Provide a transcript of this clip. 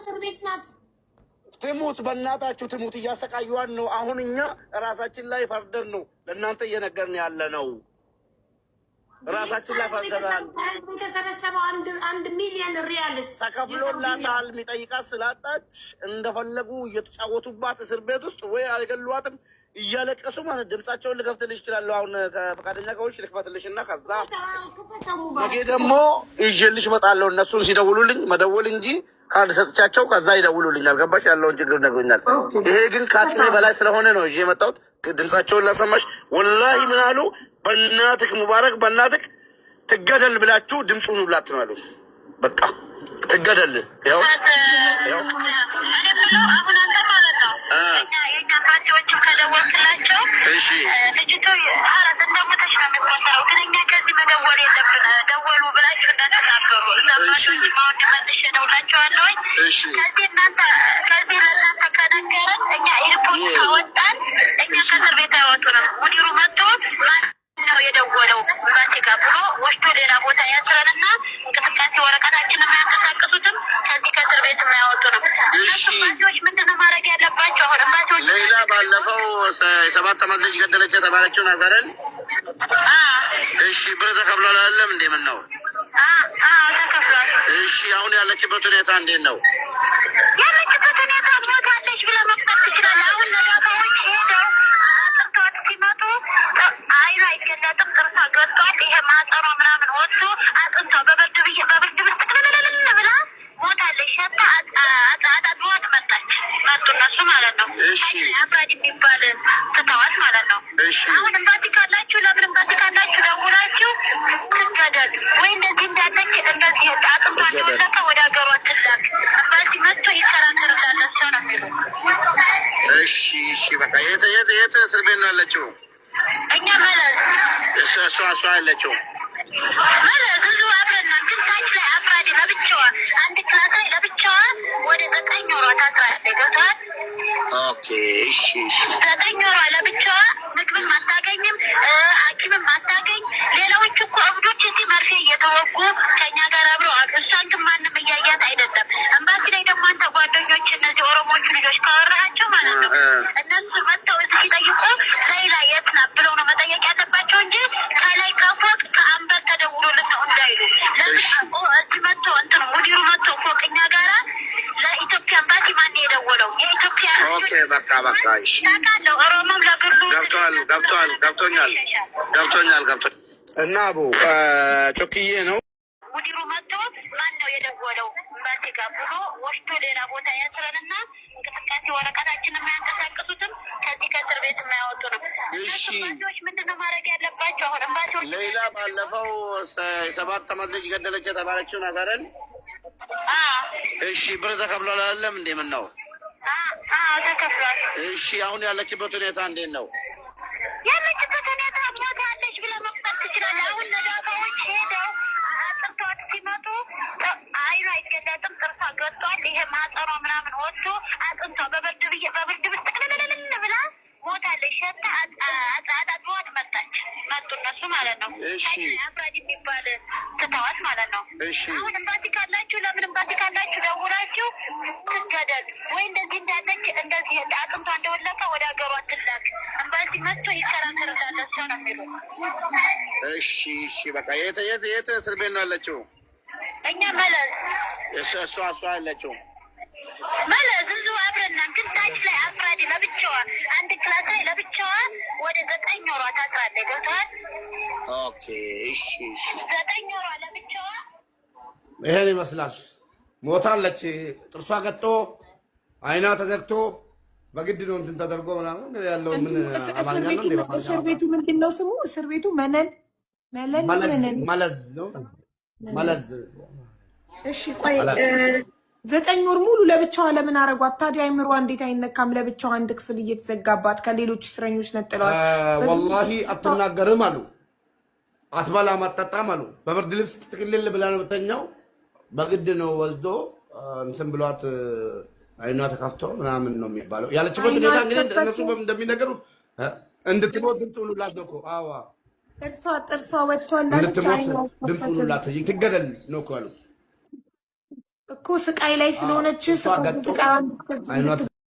እስር ቤት ናት። ትሙት፣ በእናታችሁ ትሙት። እያሰቃዩዋን ነው። አሁን እኛ ራሳችን ላይ ፈርደን ነው ለእናንተ እየነገርን ያለ ነው። ራሳችን ላይ ፈርደናል። ከህዝቡ የተሰበሰበው 1 ሚሊየን ሪያልስ ተከፍሎላታል። የሚጠይቃት ስላጣች እንደፈለጉ እየተጫወቱባት እስር ቤት ውስጥ ወይ አልገሏትም እያለቀሱ ማለት ድምጻቸውን ልከፍትልሽ እችላለሁ። አሁን ከፈቃደኛ ከሆንሽ ልክፈትልሽ እና ከዛ ነገ ደግሞ ይዤልሽ እመጣለሁ። እነሱን ሲደውሉልኝ መደወል እንጂ ካርድ ሰጥቻቸው ከዛ ይደውሉልኛል። ገባሽ? ያለውን ችግር ነግሮኛል። ይሄ ግን ከአቅሜ በላይ ስለሆነ ነው ይዤ የመጣሁት። ድምጻቸውን ላሰማሽ። ወላሂ ምን አሉ? በእናትክ ሙባረክ፣ በእናትክ ትገደል ብላችሁ ድምፁን ሁላት ነው አሉ። በቃ ትገደል። ያው ያው አሁን አንተ ማለት ነው የእኛ ፓርቲዎችም ከደወልክላቸው እሺ ልጅቱ አራት እንደሞተች ነው የሚቆጠረው። ግን እኛ ከዚህ መደወል የለብን ደወሉ ብላችሁ እንዳትናገሩ። እዛ ፓርቲዎች አሁን መልሼ እደውላቸዋለሁኝ። እሺ ከዚህ እናንተ ከዚህ ለእናንተ ከነገረን እኛ ሪፖርት ካወጣን እኛ ከእስር ቤት አይወጡንም። ሙዲሩ መጥቶ ማን ነው የደወለው ኤምባሲ ጋር ብሎ ወስዶ ሌላ ቦታ ያስረንና እንቅስቃሴ ወረቀታችን የማያንቀሳቅሱትም ከዚህ ከእስር ቤት የማያወጡንም። እሺ። ኤምባሲዎች ምንድን ነው ማድረግ ያለባቸው? አሁን ኤምባሲዎች ሌላ ባለፈው የ7 ዓመት ልጅ ገደለች የተባለችውን አዘረን እሺ፣ ብር ተከፍሏል አይደለም እንዴ? ምን ነው? ተከፍሏል። እሺ፣ አሁን ያለችበት ሁኔታ እንዴት ነው? ያለችበት ሁኔታ ሞታለች ብለህ መቁጠር ትችላለህ። አሁን ነዳታዎች ሄደው አጥርተዋት ሲመጡ አይኗ አይገለጥም፣ ጥርሷ ገጧል። ይሄ ማህፀኗ ምናምን ወጥቶ አጥንቷ በብርድ ብዬ በብርድ ልብስ ጥቅልልልል ብላ ሞታለች። ሸታ አጣጥቧት መጣች። መጡ እነሱ ማለት ነው። እሺ። አብራድ የሚባል ትተዋት ማለት ነው። እሺ። አሁን ኤምባሲ ካላችሁ ለምን ኤምባሲ ካላችሁ ደውላችሁ ትገደል ወይ እንደዚህ እንዳለች እንደዚህ አጥንቷ እንደወለቀ ወደ ሀገሯ ትላክ። ኤምባሲ መጥቶ ይከራከርላል ሰው ነው የሚሉ። እሺ፣ እሺ፣ በቃ የት እስር ቤት ነው ያለችው? እኛ መለስ እሷ ያለችው መለስ ብዙ አብረና ግን ታች ላይ አፍራዴ ለብቻዋ አንድ class ላይ ለብቻዋ ወደ 9 ወሯ ታስራለች። ገብቶሃል? Okay፣ እሺ፣ እሺ፣ 9 ወሯ ለብቻዋ ምግብም አታገኝም፣ ሐኪምም አታገኝ። ሌላዎች እኮ እብዶች እዚህ መርፌ እየተወጉ ከኛ ጋር አብረው አሉ። እሷን ግን ማንም እያያት አይደለም። ኤምባሲ ላይ ደግሞ አንተ ጓደኞች እነዚህ ኦሮሞቹ ልጆች ካወራሃቸው ማለት ነው እነሱ መጥተው እዚህ ሲጠይቁ ሌላ የት ናት ብለው ነው መጠየቅ ያለባቸው እንጂ ከላይ ከፎቅ ከአንበር ተደውሎልን ነው እንዳይሉ። ለምን እዚህ መጥቶ እንትን ሙዲሩ መጥቶ ፎቅ እኛ ጋራ ለኢትዮጵያ ኤምባሲ ማን የደወለው? የኢትዮጵያ Okay፣ በቃ በቃ፣ እሺ፣ ታውቃለህ፣ ኦሮሞም ለብሩ ገብቷል፣ ገብቷል፣ ገብቶኛል፣ ገብቶኛል፣ ገብቶኛል። እና አቡ ጮክዬ ነው ሙዲሩ መጥቶ ማን ነው የደወለው ኤምባሲ ጋር ብሎ ወስዶ ሌላ ቦታ ያስረንና እንቅስቃሴ ወረቀታችን የማያንቀሳቅሱትም ከዚህ ከእስር ቤት የማያወጡንም። እሺ። ኤምባሲዎች ምንድን ነው ማድረግ ያለባቸው? አሁን ኤምባሲዎች ሌላ ባለፈው የ7 ዓመት ልጅ ገደለች የተባለችውን አዘረን እሺ፣ ብር ተከፍሏል አይደለም እንዴ? ምን ነው? ተከፍሏል። እሺ፣ አሁን ያለችበት ሁኔታ እንዴት ነው? ያለችበት ሁኔታ ሞታለች ብለህ መቁጠር ትችላለህ። አሁን ነዳታዎች ሄደው አጥርተዋት ሲመጡ አይኗ አይገለጥም፣ ጥርሷ ገጧል። ይሄ ማህፀኗ ምናምን ወጥቶ አጥንቷ በብርድ ብዬ በብርድ ልብስ ጥቅልልልል ብላ ሞታለች። ሸታ አጣጥቧት መጣች። መጡ እነሱ ማለት ነው። እሺ። አብራድ የሚባል ትተዋት ማለት ነው። እሺ። አሁን ኤምባሲ ካላችሁ ለምን ኤምባሲ ካላችሁ ደውላችሁ ትገደል ወይ እንደዚህ እንዳለች እንደዚህ አጥንቷ እንደወለቀ ወደ ሀገሯ ትላክ። ኤምባሲ መጥቶ ይከራከርላል ሰው ነው የሚሉ። እሺ፣ እሺ፣ በቃ የት እስር ቤት ነው ያለችው? እኛ መለስ እሷ ያለችው መለስ ብዙ አብረና ግን ታች ላይ አፍራዴ ለብቻዋ አንድ class ላይ ለብቻዋ ወደ 9 ወሯ ታስራለች። ገብቶሃል? Okay፣ እሺ፣ እሺ፣ 9 ወሯ ለብቻዋ ይሄን ይመስላል። ሞታለች። ጥርሷ ገጦ አይና ተዘግቶ በግድ ነው እንትን ተደርጎ ምናምን ያለው ምን እስር አማርኛ ነው ቤቱ እንዴ? እስር ቤቱ ምንድን ነው ስሙ? እስር ቤቱ መነን መለን ነው መለዝ መነን መለዝ ነው መለዝ። እሺ ቆይ 9 ወር ሙሉ ለብቻዋ ለምን አረጓት ታዲያ? አይምሯ እንዴት አይነካም? ለብቻዋ አንድ ክፍል እየተዘጋባት ከሌሎች እስረኞች ነጥለዋል። ወላሂ አትናገርም አሉ፣ አትበላም አትጠጣም አሉ። በብርድ ልብስ ጥቅልል ብላ ነው የምተኛው። በግድ ነው ወስዶ እንትን ብሏት አይኗ ተከፍቶ ምናምን ነው የሚባለው። ያለችበት አይኗ ሁኔታ እንግዲህ አይከፈትም። እነሱ እንደሚነገሩት እንድትሞት ድምፅ ሁሉላት ነው እኮ። አዋ ጥርሷ ወጥቷል አለች። እንድትሞት አይኗ ድምፅ አይከፈትም። ሁሉላት ትገደል ነው እኮ ያሉት። እኮ ስቃይ ላይ ስለሆነች እሷ ገጦ ስቃይዋን አይኗ